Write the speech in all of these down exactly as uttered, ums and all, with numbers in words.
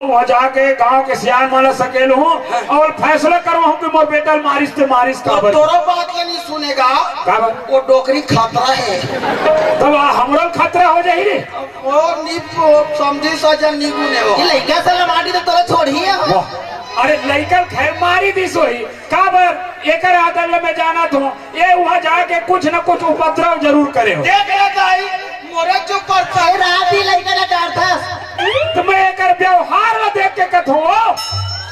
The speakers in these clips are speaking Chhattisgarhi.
वहाँ जाके गांव के सियान मन ला सकेलहूँ अउ फैसला करवाहूँ कि मोर बेटा ल मारिस ते मारिस तो काबर। तोरो बात ला नहीं सुनेगा। काबर? वो डोकरी खतरा है। तब आ, हमरो ल खतरा हो जाही रे। वो नी, वो समझी सजन नी गुने हो। ये लइका साला माटी तो तोला छोड़ही है। वाह। अरे लइका ल खैर मारी दिस होही। काबर? एकर आदत ल मैं जानत हूँ। ये वहाँ जाके कुछ न कुछ उपद्रव जरूर करे हो। देख ले दाई, मोरे चुप पर सही रात ही लइका ला डांटथस। त मैं एकर व्यवहार ला देख के कथों।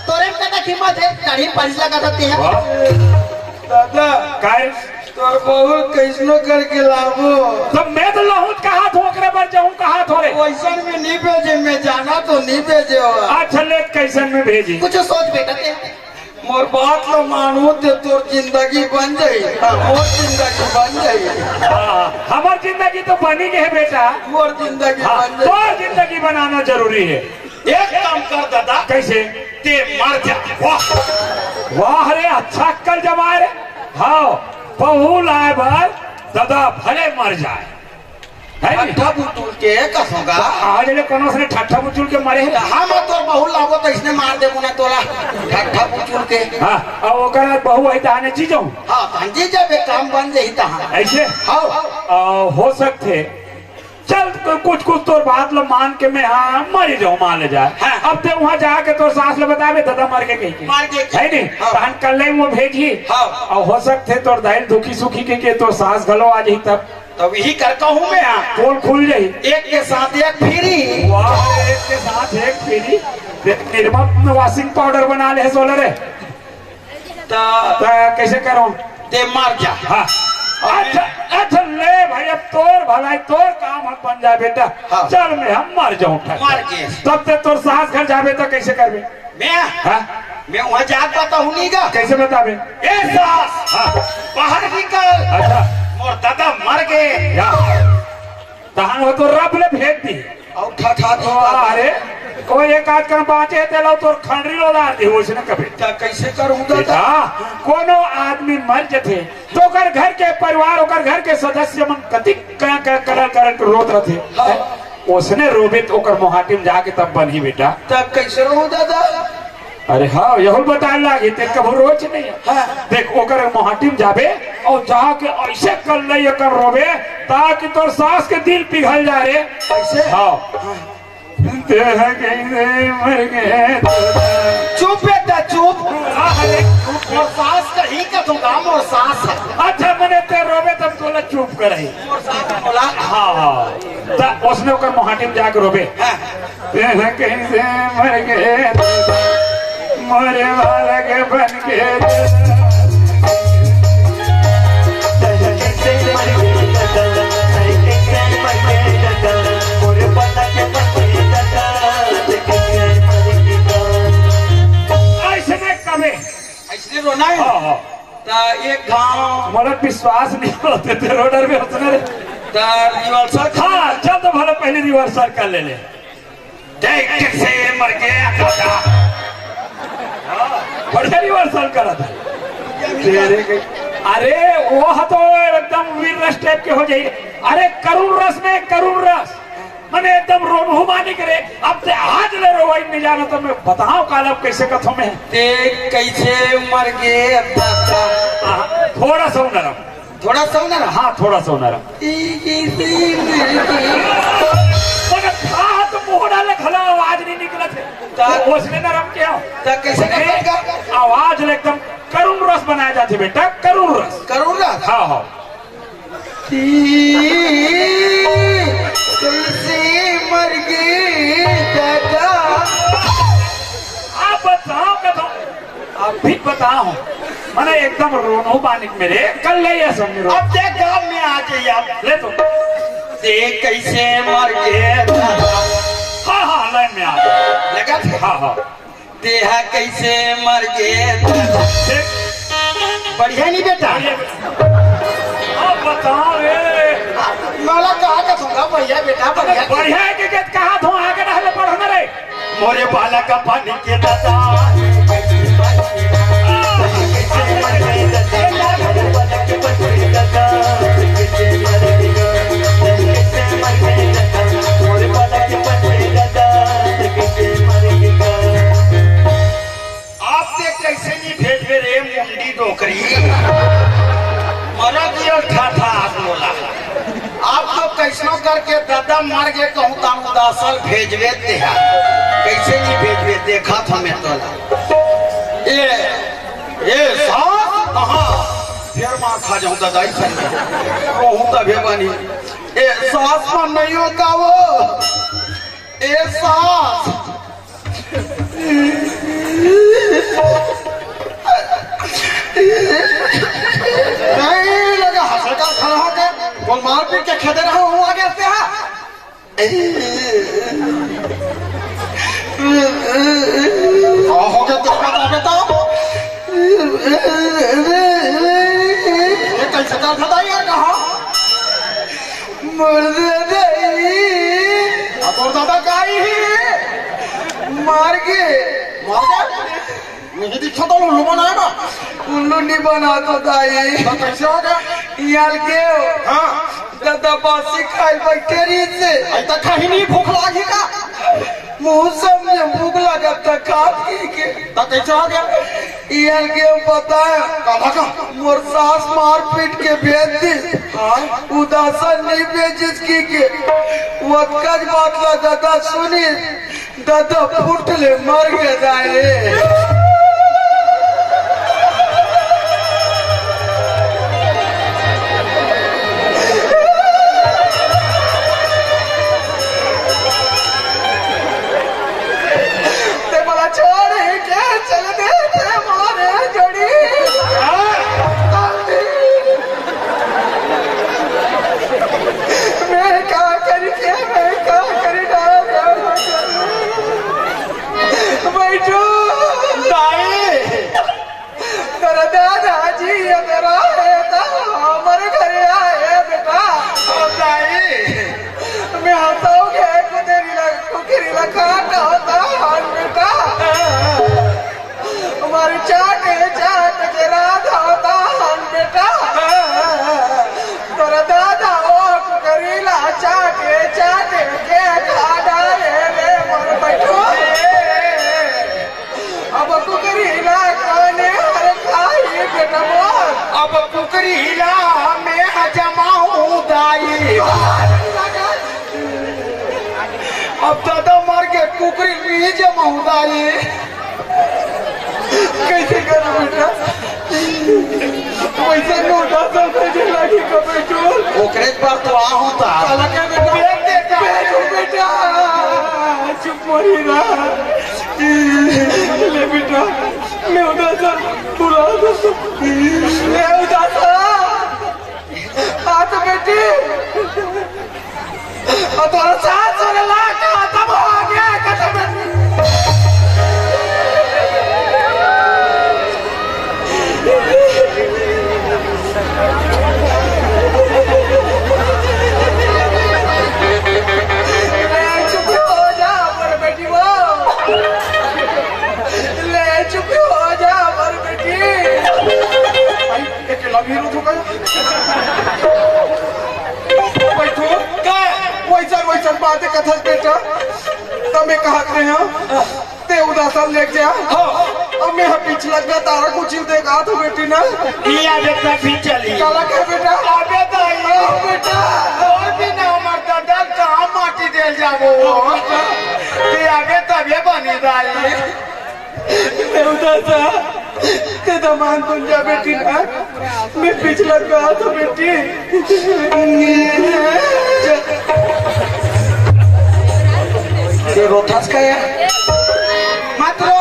तोरे में कतक हिम्मत हे, दाढ़ी पालिश लगा सकते हैं। वाह। दादा, काय? तोर बहू ल कइसनो करके लाबो। त मैं तो लहूँ त कहाथों, ओकरे बर जाहूँ कहाथों रे। वइसन में नहीं भेजे, मैं जाना तो नहीं भेजे हो। अच्छा ले, कइसन में भेजी? कुछ सोच बेटा ते। मोर बात ल मानहू ते तोर जिंदगी बन जाही, मोर जिंदगी बन जाही। हाँ, हमर जिंदगी तो बनी गे हे बेटा। मोर जिंदगी हाँ, बन जाही। तोर जिंदगी बनाना जरूरी हे। एक काम कर दादा। कइसे? ते मर जा। वाह, वाह रे, अच्छा अक्कल जमाए रे। हाँ, बहू लाए बर दादा भले मर जाए। है नी? ठट्ठा बुचुल के कसोगा। आज ले कोनो से ठट्ठा बुचुल के मरे हे? हम तोर बहू लाबो त इसने मार देबो ना तोला। ठट्ठा बुचुल के। हाँ, अउ ओकर बहू आई तहाने जी जाऊँ। हाँ, तहान जी जाबे, काम बन जाही तहान। अइसे? हाँ। अ, हो सकथे। चल, तो कुछ, कुछ तोर बात ल मान के मैं हाँ मरी जाऊँ, मान ले जाए। हाँ। अब ते वहाँ जाके तोर सास ल बताबे, दादा मर गे कहिके। मर गे। है नी? हाँ। तहान कल ही वो भेजी। हाँ। अउ हो सकथे तोर दाई ल दुखी सुखी के, के तोर सास घलो आ जाही तब। तब इही करता हूँ मैं, हाँ। पोल खुल जाही। एक के साथ एक फ्री। वाह, एक के साथ एक फ्री। देख, निर्मा में वॉशिंग पाउडर बना ले हे सोलर है। त त कइसे करूँ? ते मर जा। हाँ। अच्छा, अच्छा, ले भाई, अब तोर भलाई, तोर काम हम बन जाए बेटा। हाँ। चल, मैं हम मर जाऊँ ठक। मर के। तब ते तोर सास घर जाबे त कइसे करबे? मैं? हाँ? मैं वहाँ जाके बताहूँ नहीं गा। कइसे बताबे? ए सास, हाँ। बाहर निकल। अच्छा। मोर दादा मर गे। या। तहान वो तो रब ले भेज दी। अउ ठठा दी। वाह रे, कोई एक आध कन बाँचे हे, तेला तोर खंडरी ल उधार दी, वइसने कबे। त कइसे करूँ दादा? बेटा, कोनो आदमी मर जथे, त ओकर घर के परिवार, ओकर घर के सदस्य मन कतिक क-, क-, करल करल रोत रथे। हाँ। ओसने रोबे त ओकर मोहाटी म जाके तब बनही बेटा। त कइसे रहूँ दादा? अरे हाँ, यहू ल बताए लागही, ते कभू रोच नहीं हे। हाँ। देख, ओकर मोहाटी म जाबे अउ जाके अइसे कल्लई अकन रोबे, ताकि तोर सास के दिल पिघल जाए रे। अइसे? हाँ। हाँ। तेरा कइसे मर गे? चुप बेटा, चुप। हाँ, अरे, चुप। मोर सास कहीं कथों गा, मोर सास हे। अच्छा, मने ते रोबे तब तोला चुप करही। मोर सास बोला। हाँ, हाँ। त ओसने ओकर मोहाटी म जाके रोबे। हाँ। तेरा कइसे मर गे, मरे वाला के बन के। अइसने कबे। अइसने रोना हे? हाँ, हाँ। त एक घाव। मोला विश्वास नहीं होत हे, ते रोडर में होत ना रे। त rehearsal। हाँ, चल तो भले पहले rehearsal कर ले ले। देख कइसे मर गे दादा। हाँ, बढ़िया rehearsal करत हे। तेरे के, अरे, वो ह तो एकदम वीर रस type के हो जाही। अरे, करुण रस में करुण रस। मने एकदम रोनहू बानी करे। अब ते आज ले रोवई नहीं जाना त मैं बताओ काल अब कइसे कथों मैं। ते कइसे मर गे दादा। हाँ, थोड़ा सा नरम। थोड़ा सा नरम? हाँ, थोड़ा सा नरम। ई, ई, ई, ई, ई। मगर था तो मोहड़ा ले घला आवाज नहीं निकलत हे। त ओसने नरम के हो। त कइसे ए, करत का? आवाज ले एकदम करुण रस बनाए जाथे बेटा, करुण रस। करुण रस? हाँ, हाँ। ई, कइसे मर गे दादा? आप बताओ कथों। अभी बताओ। मने एकदम रोनहू बानी के मेरे, कल्लई असन में रो। अब देख, गाँव में आ जाइए आप। ले तो। ते कइसे मर गे दादा? हाँ, हाँ, line में आ गए। लगा थे? हाँ, हाँ। तेहा कइसे मर गे दादा? देख। बढ़िया नहीं बेटा? बढ़िया बेटा। अब बताओ रे। मोला कहा कथों गा, बढ़िया बेटा, बढ़िया। बढ़िया हे के, के कहाथों, आगे रहले पढ़ना रे। मोरे बालक बन के दादा। के ददा मर गे कहूँ त उदासन भेजबे तेहा। कइसे नइ भेजबे, देखत हँव मैं तोला। ए, ए सास, कहाँ? फेर मार खा जाहूँ ददा, अइसन कहूँ तभे बनी। ए सास, मन नइ हो का वो? ए सास। नहीं लगा, हंसे का खड़ा होके, बोल, मारपीट के खेदे रहा हूँ आगे से, हाँ। का हो गया तेरे को, बताओ? ये कैसे का बताइए, कहा? मर दे दे। अब और दादा का ही? मार के। मार के? नहीं दिखा तो उल्लू बनाएगा। उल्लू नहीं बना तो दाई। तो कैसे हो गया? यार के हो? हाँ। दादा बासी खाई बैठे रही से। अरे तो कहीं नहीं भूख लागी का? मौसम में भूख लगा था, खा पी के। तो कैसे हो गया? यार के पता है? का भगा? मोर सास मार पीट के भेज दी। हाँ। उदासन नहीं भेजिस की के। वतकज बात ला दादा सुनी। दादा फुट ले मर गे दाई। ते मोला छोड़ के चल दे, ते मोरे जोड़ी। मैं का करी के, मैं का करी ना, बैठो। दाई। तेरा दादाजी ये तेरा है, तो हमर घर आए बेटा। ओ दाई। मैं हंसाओगे कुकरी लग, कुकरी लगा होता हन बेटा। हमारे चाटे चाट के राधा होता हन बेटा। तोरा दादा ओ कुकरी ला चाटे चाटे के खा डाले रे मोर बैठो। अब कुकरी ला काने हर खाई बेटा मोर। अब कुकरी ला मैं जमाऊं दाई। अब दादा मर के कुकरी नहीं जमाऊं दाई। कैसे करूं बेटा? वैसे नोटा सब भेजे लगी का बेटू। ओकरे पर तो आ होता। काला क्या बेटा? बेटा। बेटू बेटा। चुप मरी ना। ले बेटा, मैं उदासन बुला दो। मैं उदासन। आ तो बेटी। आ तोरा सास वाला लाख खत्म हो गया, खत्म। ले चुप हो जा, मोर बेटी वो। ले चुप हो जा, मोर बेटी। भाई, एक लव यू तो कहो। बैठो। का? वैसन, वैसन बात कथस बेटा। त मैं कहत रहे हंव, ते उदासन लेके जा। हाँ। अब मैं ह पिछला का तारा कुछ देखा तो बेटी ना। दिया बेटा भी चली। काला के बेटा? अबे दाई। हाँ, बेटा। और भी ना हमार दर्द कहाँ माटी देल जाबो। हाँ, बेटा। ते आगे तबे बनी दाई। ए उदासा, ते दमान बन जा बेटी ना। मैं पिछला का तो बेटी। ये रोथस का या? मत रो।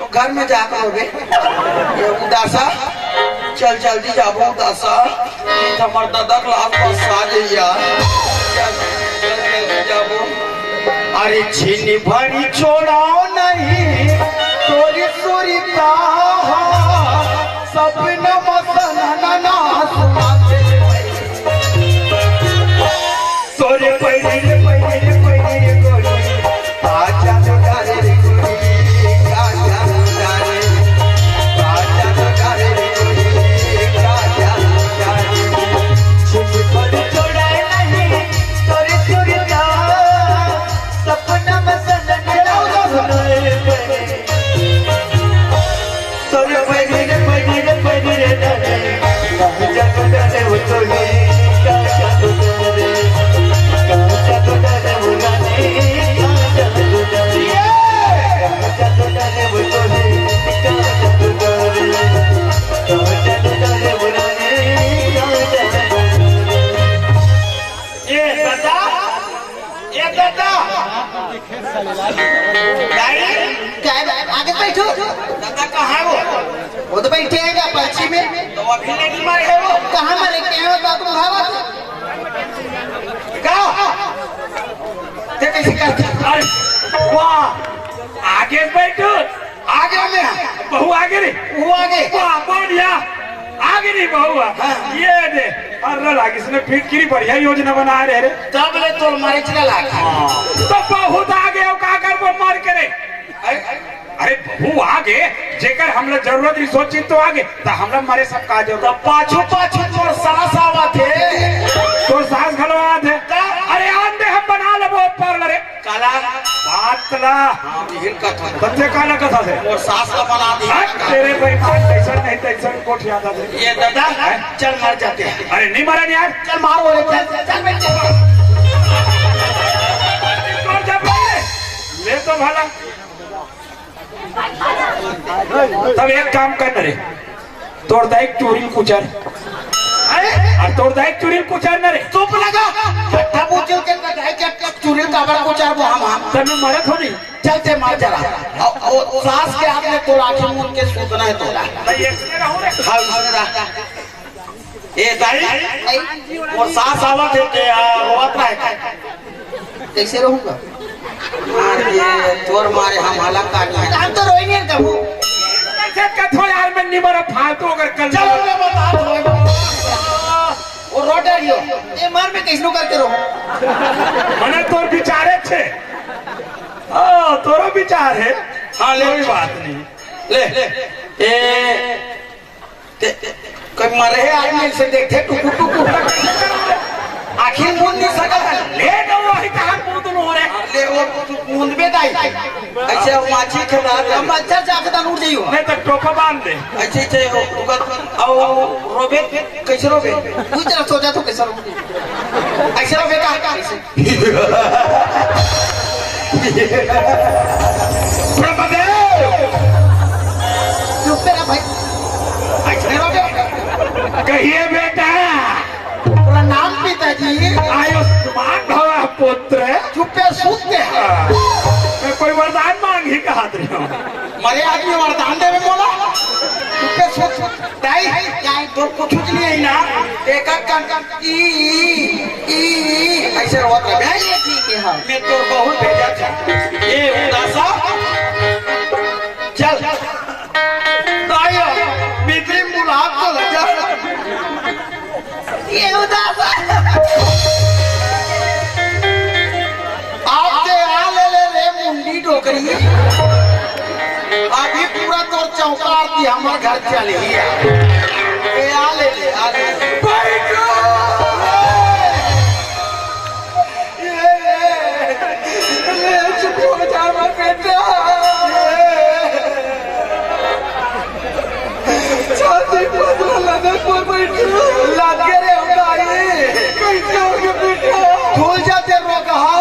घर में जाकर रो बे। ये उदासा, चल जल्दी जाबो उदासा। हमर दादा के लाश बस आ जइया। चल, चल जल्दी जाबो। अरे छिन भरी छोड़ाओ नहीं, तोरी सुरता, सपना मसन नास। तोरे पैरी रे पैरी रे पैरी रे गोरी, आजा तो डारे रे गोरी, आजा तो डारे, आजा तो डारे रे गोरी, आजा तो डारे। छुप पर छोड़ाए नहीं तोरे सुरता, सपना में सनन सुनाए बने। तोरे पैरी रे पैरी रे पैरी रे डारे, आजा तो डारे वो तोरी, आजा तो डारे। गाड़ी? काय बात? आगे बैठो। दादा कहाँ है वो? वो तो बैठे हैं क्या पर्ची में? तो अभी लेडी मर है वो। कहाँ मरे? क्या होता तुम खावा? क्या? ते कैसे करते? अरे, वाह, आगे बैठो। आगे में। बहू आगे रे। वो आगे। वाह, बढ़िया। आगे नहीं बहू। हाँ। ये दे। अरे लाग, इसने फिर किरी बढ़िया योजना बना रहे रे। तब ले तोर मारे चला लाग। हाँ। तो बहुत आगे हो, का कर वो मार करे। अरे, अरे बहू आगे, जेकर हमला जरूरत रही सोची तो आगे, तो हमला मरे सब का जरूरत। तो पाछू पाछू तोर सास आवत है। तोर सास घलो आवत है। का? अरे आन दे, हम बना लेबो पार्लर है। काला? बात ला। हाँ, बिहिन कथा। तब ते काला कथा से? मोर सास ला बना दी। हट, तेरे बेईमान, तैसन नहीं, तैसन कोठ याद आ जाए। ये दादा, हैं? चल मर जाते हैं। अरे, नहीं मरा नहीं यार। चल मारो रे, चल, चल बेटे। मर जा पहले। ले तो भला। तब एक काम कर रे, तोर दाई के चूरी ल कुचर। अरे, अउ तोर दाई के चूरी ल कुचर न रे। चुप लगा। ठट्ठा बुचुल के दाई के चूरी ल काबर कुचर वो हम, हम। तब मैं मरत हो नहीं। चल ते मर जरा। अउ, अउ सास के हाथ में तोर आँखी मूंद के सूतना है तोला। भाई, इसमें रहूं रे। हाँ, इसमें रह। ए दाई, मोर सास आवत है के, आ, रोवत रहे का? कैसे रहूंगा? मार के तोर मारे हम हालत का नहीं है। हम तो रोई नहीं कबू। कैसे कथो यार, मैं निमर फालतू अगर कल चलो, मैं बता दो। वो रो डरियो। ये मार में कैसनो करके रो। मने तोर विचारे छे। हाँ, तोरो विचार है। हाँ, ले। कोई बात नहीं। ले। ए, ते, कोई मरे आदमी से देखे टुकु टुकु। आखिर मुंह नहीं सका है। ले तो वही कहाँ मुंह तो हो रहे। ले वो मुंह में दाई। ऐसे वो माछी खिला दे। हम अच्छा से आके तन उठ जाइयो। नहीं तो टोपा बांध दे। ऐसे, ऐसे हो, रुका, आओ, रोबे, कैसे रोबे? तू जरा सोचा तो कैसे रोबे? ऐसे रोबे का? ऐसे। ब्रह्मदेव! चुप रह भाई। ऐसे नहीं रोबे। कहिए बेटा। प्रणाम पिताजी। आयुष्मान भव पुत्र। चुप है, सूत दे। मैं कोई वरदान मांग ही कहा रही हूँ। मरे आदमी वरदान देवे बोला। चुप है, सूत, सूत। दाई, दाई। तो कुछ नहीं है ना। एक, एक कन, कन, ई, ई, ई, ई, ऐसे रोवत रहे। ये ठीक है, हाँ। मैं तो बहुत भेजा था। ये उदासा, चल। आयो, भीतरी मुलाकात तो लग जा। ये उदासा। आप ते आ ले ले रे मुंडी डोकरी। अभी पूरा तोर चौका आरती हमर घर चल ही आ। ए, आ ले ले, आ ले ले। बैठो। ये, ये, ये चुप हो जा, मत बेटा। छाती पतला लदक में बैठो। लगे रे उदाई। कैसे हो गया बेटा? भूल जाते रोगहा।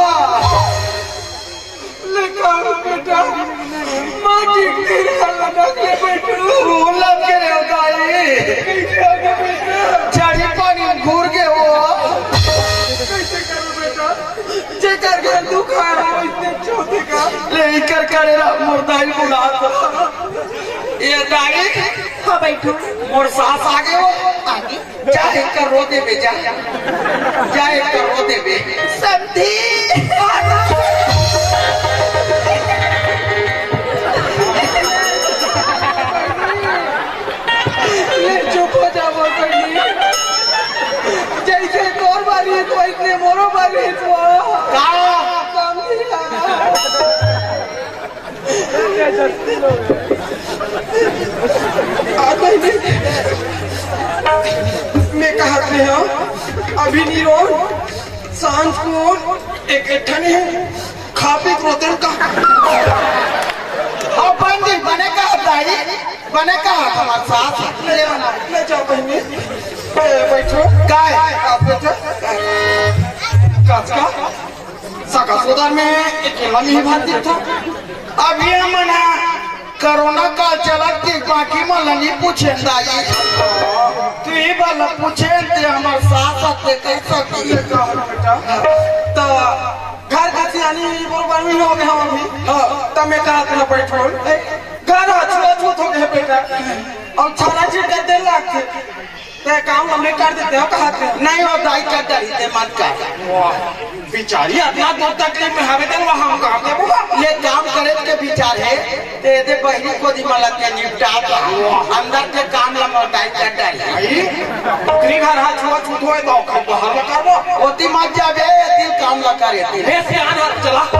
ले कहा बेटा, माटी के ढेर लगा के बैठू। तू लग के रे उदाई। चढ़ी पानी में घूर के हो। कैसे करूं बेटा? जेकर घर दुख है वो इतने छोटे का। ले इकर करे ला मुर्दाई बुला दो। ये दाई। हाँ बैठू। मोर सास आगे हो। आगे। जा एक कर रो दे बे, जा। जा एक कर रो दे बे। समधी। ले चुप हो जा मोर बहिनी। जैसे तोर बारी है तो इतने मोरो बारी है तो। का? समधी। मैं कहत रहे हूँ, अभी नहीं रो, सांझ को एक ठने खा पी के रोते हैं का। हाँ, बन गई, बने का दाई, बने का हमारे साथ। ले बना। ले जाओ बहनी, ए, बैठो। काय? आप बैठो। काच का? सगा सोदर में अकेला नहीं भाग देता। अभी हमन ह कोरोना काल चलत के बाकी मन ल नहीं पूछे दाई। तू ही बल पूछे ते हमर सास ते कैसा की। ये कहो बेटा। तो घर के पानी बरोबर भी हो गया अभी। हाँ। तब मैं कहा था बैठो। घर छुआ छूत हो गए बेटा। और छारा छीट कर दे लागथे। ते काम हमने कर देते हो कहा थे। नहीं, वो दाई कर डारी ते मत कर। वाह, बिचारी अतना दुख तकलीफ में हवे तन वो हम काम देबो। ये काम करे के विचार है। ते दे बहिनी को दिमाग लग के निपटा दो। अंदर के काम ला मोटाई कर डारी। भाई, तेरी घर हाथ छुआ छूत होए तो खब बाहर ला करबो। ओती मत जाबे, दिल काम ला करे दिल। हे सियान हर चला।